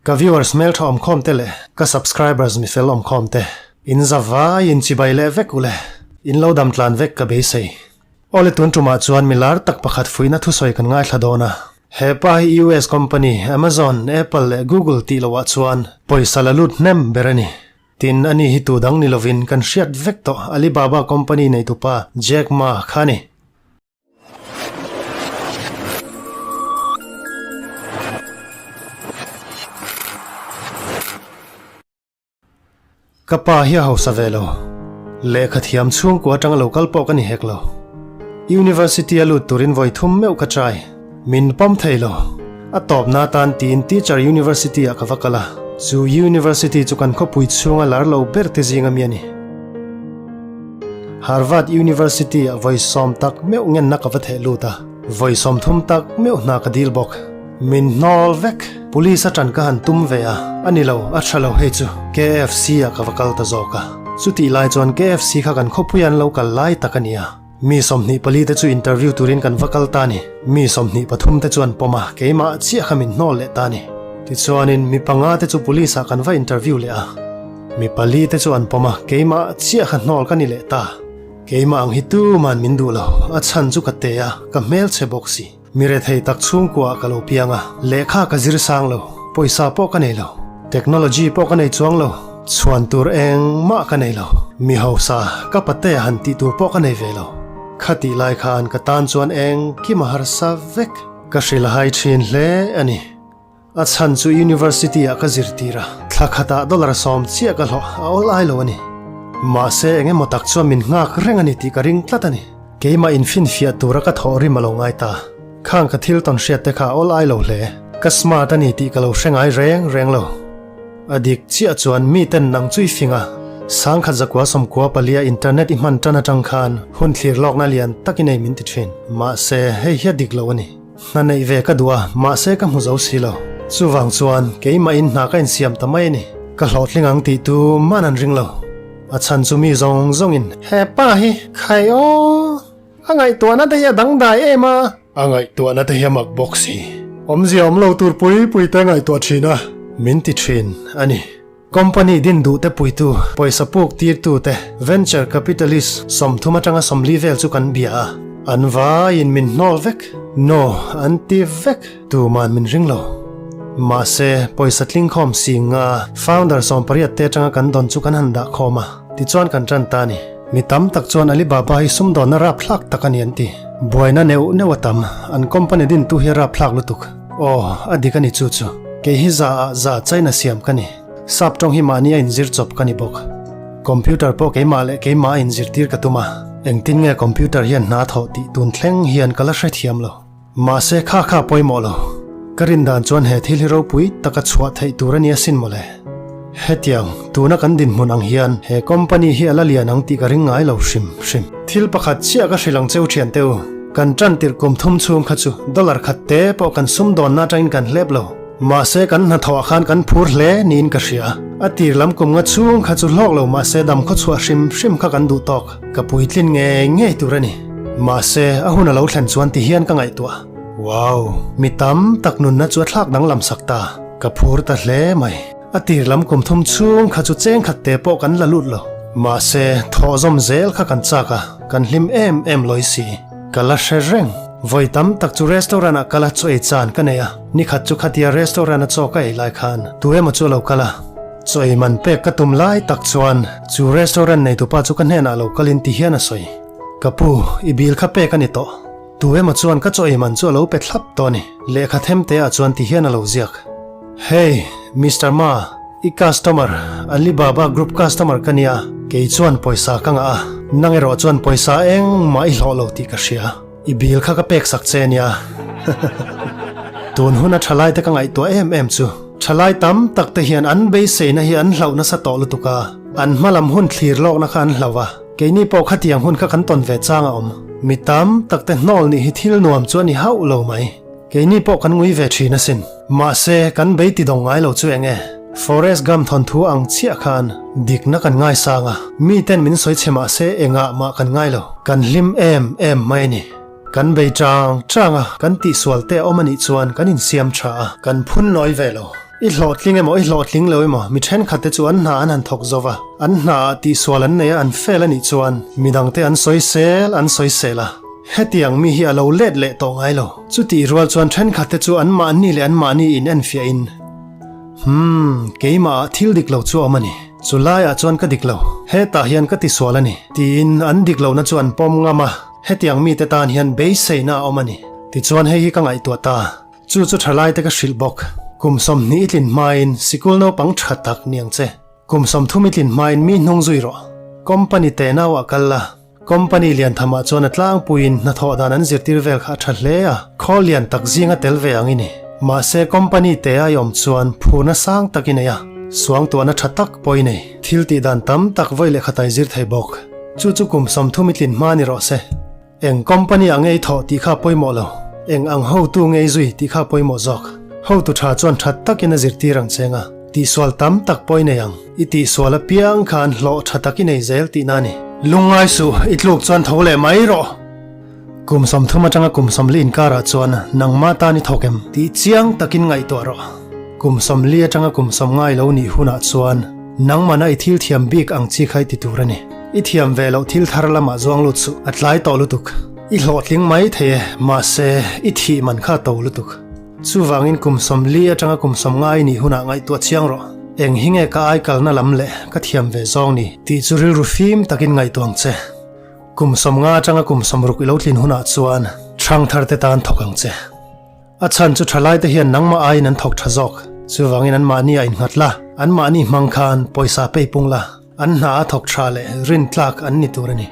Ka viewers hmeltha awmkhawm te leh ka subscribers mifel awmkhawm te in za vai in chibai leh vek ule, in lo dam tlan vek ka beisei. Awle tun tumah chuan milar tak pakhat fuihna thusawi kan ngaithla dawn a, he pa hi US company Amazon, Apple leh Google tih loh ah chuan pawisa la lut hnem ber a ni. Tin, ani hi tu dang ni lovin kan hriat vek tawh Alibaba company neitupa Jack Ma kha a ni. Ka pa hi a hausa ve lo. Lehkha thiam chhungkua atanga lo kal pawh ka ni hek lo. University a lut turin vawi thum meuh ka try. Min pawm thei lo. A tawpna atan tiin Teacher University ah ka va kal a. Chu University chu kan khawpui chhunga lar lo ber te zinga mi a ni. Harvard University ah vawi 70 meuh ngenna ka va theh lut a, vawi 30 tak meuh hna ka dil bawk. Min hnawl vek. Police a tan ka han tum ve a, a ni lo, a tha lo hei chu. KFC ah ka va kal ta zawk a. Chutih lai chuan KFC kha kan khawpui an lo kal lai tak a ni a. Mi 24 te chu interview turin kan va kal ta a ni. Mi 23 te chuan pawm a, keimah chiah kha min hnawl leh ta a ni. Tichuanin mi panga te chu police ah kan va interview leh a. Mi pali te chu an pawm a, keimah chiah kha hnawl ka ni leh ta. Keimah ang hi tuman min duh lo, a chhan chu ka te a, ka hmelchhe bawk si. Mi rethei tak chhungkuaah ka lo piang a, lehkha ka zir sang lo, pawisa pawh ka nei lo, technology pawh ka nei chuang lo, chhuan tur engmah ka nei lo, mi hausa ka patea han tih tur pawh ka nei ve lo. Khatih lai khan ka tan chuan engkim a harsa vek. Ka hrilh a hai thin hle a ni. A chhan chu University ah ka zirtir a, thla khatah dollar 10 chiah ka hlawh a awl ai lo a ni. Mahse eng emaw tak chuan min nghak reng a ni tih ka ring tlat a ni. Keimah infinfiah tura ka thawh rim a lo ngai ta. Khang ka thil tawn hriat te kha a awl ai lo hle. Ka smart a ni tih ka lo hre ngai reng reng lo. A dik chiah chuan miten nang chui fing a, 1994 a internet i hman tan atang khan hun thlir lawkna lian tak i nei min ti thin. Mahse hei hi a dik lo a ni. Hna neih ve ka duh a, mahse ka hmu zo si lo. Chuvang chuan keimahin hna ka insiam ta mai a ni. Ka hlawhtling ang tih tu man an ring lo. A chhan chu mi zawng zawngin. He pa hi khai aw! A ngaihtuahna te hi a dangdai em a. A ngaihtuahna te hi a mak bawk si. Awmzia awm lo tur pui pui te ngaihtuah thin a. Min ti thin a ni. Company din duh te puitu, pawisa puk tirtu te, venture capitalist 30 atanga 40 vel chu kan bia a, an vaiin min hnawl vek. No, an ti vek. Tuman min ring lo. Mahse, pawisa tling khawm si nga founder 18 te atanga kan dawn chu kan han dah khawm a, tichuan kan tan ta a ni. Mi tam tak chuan Alibaba hi sumdawnna rapthlak tak a ni an ti. Buaina neuh neuh a tam, an company dintu hi a rapthlak lutuk. Aw, a dik a ni chu chu. Kei hi za ah za China siam ka ni. Sap tawng hi mahni a inzir chawp ka ni bawk. Computer pawh keimah leh keimah a inzirtir ka tum a. Engtin nge computer hian hna thawh tih tun thleng hian ka la hrethiam lo. Mahse kha kha pawimawh lo. Ka rin dan chuan he thil hi ropui taka chhuah theih tur a ni asin mawle. Hetiang, tuna kan dinhmun ang hian he company hi a la lian ang tih ka ring ngai lo hrim hrim. Thil pakhat chiah ka hrilh ang cheu thian teu. Kan tan tirh kum thum chhung kha chu dollar khat te pawh kan sumdawnna atangin kan hlep lo. Mahse kan hnathawh ah khan kan phur hle niin ka hria. A tir lam kum nga chhung kha chu hlawk lo mahse dam khaw chhuah hrim hrim kha kan duh tawk. Ka puitlin ngei ngei tur a ni. Mahse a hun a lo thlen chuan ti hian ka ngaihtuah. Wow! Mi tam tak nunna chu a thlak danglam sak ta. Ka phur ta hle mai. A tir lam kum thum chhung kha chu cheng khat te pawh kan la lut lo. Mahse, thawh zawm zel kha kan chak a, kan hlim em em lawi si. Ka la hre reng. Vawi tam tak chu restaurant ah kal a chaw ei chan ka nei a. Ni khat chu khatia restaurant a chaw ka ei lai khan tu emaw chu a lo kal a. Chaw ei man pek ka tum lai tak chuan chu restaurant neitupa chu ka hnenah lo kalin ti hian a sawi. Ka pu, i bil kha pek a ni tawh. Tu emaw chuan ka chaw ei man chu a lo pe thlap tawh a ni. Lehkha them te ah chuan ti hian a lo ziak. Hey, Mister Ma, i customer, Alibaba Group customer ka nia, kei chuan pawisa ka ngah a, nang erawh chuan pawisa engmah i hlawh lo tih ka hria, i bil kha ka pek sak che nia. Tun huna thalai te ka ngaihtuah em em chu, thalai tam tak te hian an beiseina hi an hlauh nasa tawh lutuk a, an hma lam hun thlir lawkna kha an hlauh a, keini pawh khatiang hun kha kan tawn ve chang a awm. Mi tam tak te hnawl nih hi thil nuam chu a ni hauh lo mai. Keini pawh kan ngui ve thin asin. Mahse, kan bei ti dawng ngai lo chu eng e? Forrest Gump thawnthu ang chiah khan dikna kan ngaisang a, miten min sawi chhe mahse engah mah kan ngai lo. Kan hlim em em mai a ni. Kan bei chang chang a, kan tihsual te a awm a nih chuan kan insiam tha a, kan phun nawi ve lo. I hlawhtling emaw i hlawhtling lo emaw mi thenkhat te chu an hna an han thawk zo va, an hna ah tihsual an nei a an fail a nih chuan midang te an sawisel an sawisel a. Hetiang mi hi a lo let leh tawh ngai lo. Chutih rual chuan thenkhat te chu an mahni leh an mahni in enfiah in, Humm, keimah ah thil dik lo chu a awm a ni. Chu laiah chuan ka dik lo. Hetah hian ka tisual a ni. Tiin an dik lohna chu an pawm ngam a, hetiang mite tan hian beiseina a awm a ni. Tichuan hei hi ka ngaihtuah ta. Chu chu thalaite ka hrilh bawk. Kum 20 i tlin hmain sikul naupang tha tak ni ang che. Kum 30 i tlin hmain mi hnung zui rawh. Company tenauah kal la. Company lian thamah chuan a tlangpuiin hnathawh dan an zirtir vel kha a tha hle a, khawl lian tak zinga tel ve ang i ni. Mahse company te a i awm chuan phurna sang tak i nei a, suangtuahna tha tak pawh i nei. Thil tih dan tam tak vawi leh khat a i zir thei bawk. Chu chu kum 30 i tlin hma ni rawh se. Eng company ah nge i thawh tih kha pawimawh lo, eng ang hotu nge i zui tih kha pawimawh zawk. Hotu tha chuan tha takin a zirtir ang cheng a, tihsual tam tak pawh i nei ang. I tihsual apiang khan hlawh tha tak i nei zel tihna a ni. Lungngai suh, i tluk chuan tho leh mai rawh. Kum 30 atanga kum 40 inkarah chuan nangmah tan i thawk em tih chiang takin ngaihtuah rawh. Kum 40 atanga kum 90 lo nih hunah chuan nangmahna i thil thiam bik ang chi kha i ti tur a ni. I thiam ve loh thil thar lamah zuang lut suh, a tlai tawh lutuk. I hlawhtling mai thei e, mahse i thih man kha a to lutuk. Chuvangin kum 40 atanga kum 90 i nih hunah ngaihtuah chiang rawh. Eng hi nge ka ai kalna lam leh ka thiam ve zawng ni tih chu rilru fim takin ngaihtuah ang che. Kum 50 atanga kum 60 i lo tlin hunah chuan hrang thar te tan thawk ang che. A chhan chu thalaite hian nangmah aiin an thawk tha zawk. Chuvangin anmahni a innghat la, anmahni hmang khan pawisa peipung la. An hna a thawk tha leh rin tlak an ni tur a ni.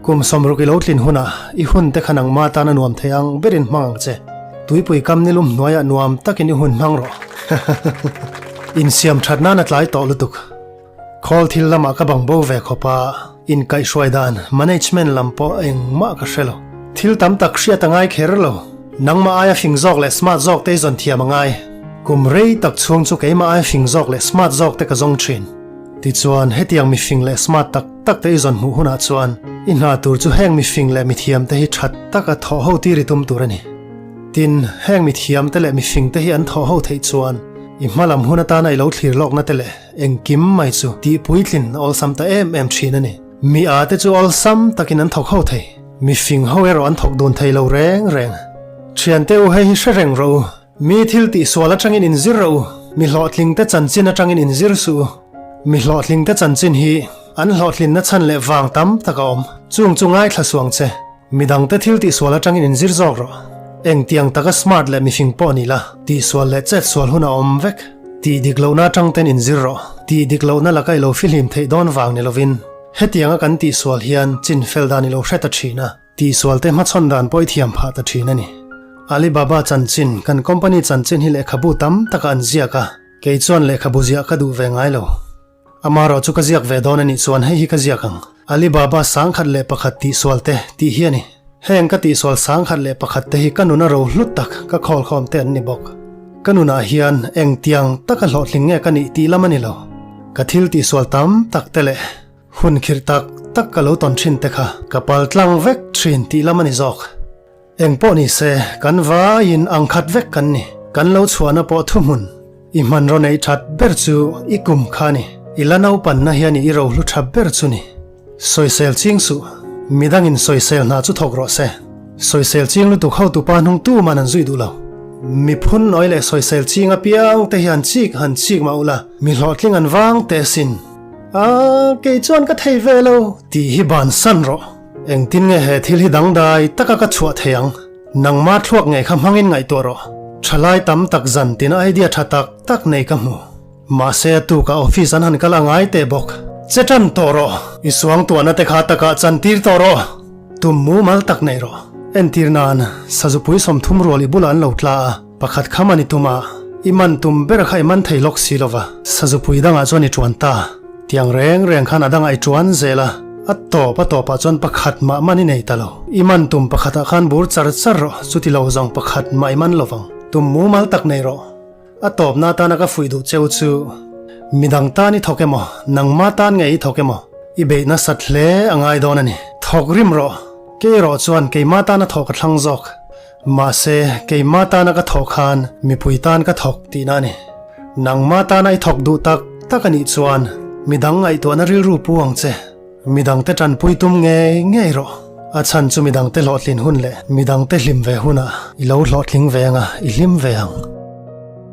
Kum 60 i lo tlin hunah i hun te kha nangma tan a nuam thei ang berin hmang ang che. Tuipui kam nilum hnuaiah nuam takin i hun hmang rawh. Insiam that nan a tlai tawh lutuk. Khawl thil lamah ka bang bo ve khawp a, inkaihhruai dan, management lam pawh engmah ka hre lo. Thil tam tak hriat a ngai kher lo. Nangmah aia fing zawk leh smart zawk te i zawn thiam a ngai. Kum rei tak chhung chu keimah aia fing zawk leh smart zawk te ka zawng thin. Tichuan, hetiang mifing leh smart tak tak te i zawn hmuh hunah chuan i hna tur chu heng mifing leh mithiam te hi that taka thawh ho tir i tum tur a ni. Tin, heng mithiam te leh mifing te hi an thawh ho theih chuan i hma lam hun atana i lo thlir lawkna te leh engkim mai chu tih puitlin a awlsam ta em em thin a ni. Mi a te chu awlsam takin an thawk ho thei. Mifing ho erawh an thawk dun thei lo reng reng. Thiante u hei hi hre reng rawh u. Mi thil tih sual atangin inzir rawh u, mi hlawhtlingte chanchin atangin inzir suh u. Mi hlawhtlingte chanchin hi an hlawhtlinna chhan leh vang tam tak a awm. Chung chu ngaithla suang che. Midangte thil tih sual atangin inzir zawk rawh. Engtiang taka smart leh mifing pawh ni la, tihsual leh chet sual hun a awm vek. Tih dik lohna atang ten inzir rawh. Tih dik lohna laka i lo fihlim theih dawn vang ni lovin, hetianga kan tihsual hian chin fel dan i lo hre ta thin a. Tihsualte hmachhawn dan pawh i thiam phah ta thin a ni. Alibaba chanchin, kan company chanchin hi lehkhabu tam taka an ziak a, kei chuan lehkhabu ziah ka duh ve ngai lo. Amaherawh chu ka ziak ve dawn a nih chuan hei hi ka ziak ang, Alibaba 1001 tihsualte tih hi a ni. Heng ka tihsual 1001 te hi ka nuna ro hlut tak ka khawlkhawm te an ni bawk. Ka nunah hian engtiang taka hlawhtling nge ka nih tih lam a ni lo. Ka thil tihsual tam tak te leh Hun khirh tak tak ka lo tawn thin te kha ka pal tlang vek thin tih lam a ni zawk. Eng pawh ni se, kan vaiin ang khat vek kan ni. Kan lo chhuahna pawh thuhmun. I hmanraw neih that ber chu i kum kha a ni. I la naupanna hian i rohlu tha ber chu ni. Sawisel ching suh. Midangin sawisel hna chu thawk rawh se. Sawisel ching lutuk hotupa hnung tuman an zui duh lo. Mi phun nawi leh sawisel ching apiang te hian chik han chik mah ula, mi hlawhtling an vang teh sin. A, kei chuan ka thei ve lo. Tih hi bansan rawh. Engtin nge he thil hi dangdai taka ka chhuah thei ang? Nangma thluak ngei kha hmangin ngaihtuah rawh. Thalai tam tak zan tina idea tha tak tak nei ka hmu. Mahse a tukah office an han kal a ngai teh bawk. Che tan tawh rawh. I suangtuahna te kha takah chan tir tawh rawh. Tum mumal tak nei rawh. Entir nan, sazupui 30 rual i bulah an lo tla a. Pakhat kha man i tum a, i man tum ber kha i man thei lawk si lova, sazupui dangah chuan i tuan ta. Tiang reng reng khan a dangah i tuan zel a, a tawp a tawpah chuan pakhat mah man i nei ta lo. I man tum pakhatah khan bur char char rawh, chuti lo zawng pakhat mah i man lovang. Tum mumal tak nei rawh. A tawpna atana ka fuih duh cheu chu, midang tan i thawk emaw, nangma tan ngei i thawk emaw, i beih nasat hle a ngai dawn a ni. Thawk rim rawh. Kei erawh chuan keima tana thawh ka thlang zawk. Mahse, keima tana ka thawh khan mipui tan ka thawk tihna a ni. Nangma tana i thawk duh tak tak a nih chuan midang ngaihtuahna rilru pu ang che. Midangte tanpui tum ngei ngei rawh. A chhan chu midangte hlawhtlin hun leh midangte hlim ve hunah i lo hlawhtling ve ang a, i hlim ve ang.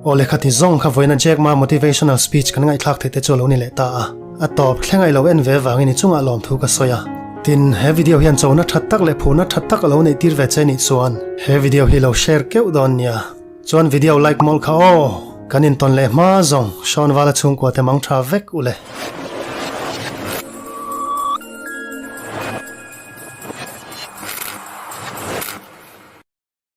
Aw lehkha ti zawng kha vawiina Jack Ma motivational speech kan ngaihthlak theih te chu a lo ni leh ta a. A tawp thleng a i lo en ve vangin i chungah lawmthu ka sawi a. Tin, he video hian chona tha tak leh phurna tha tak a lo neih tir ve che nih chuan he video hi lo share keuh dawn nia. Chuan video like mawlh kha aw! Kan intawn leh hma zawng Sean Vala chhungkua te mang tha vek u le.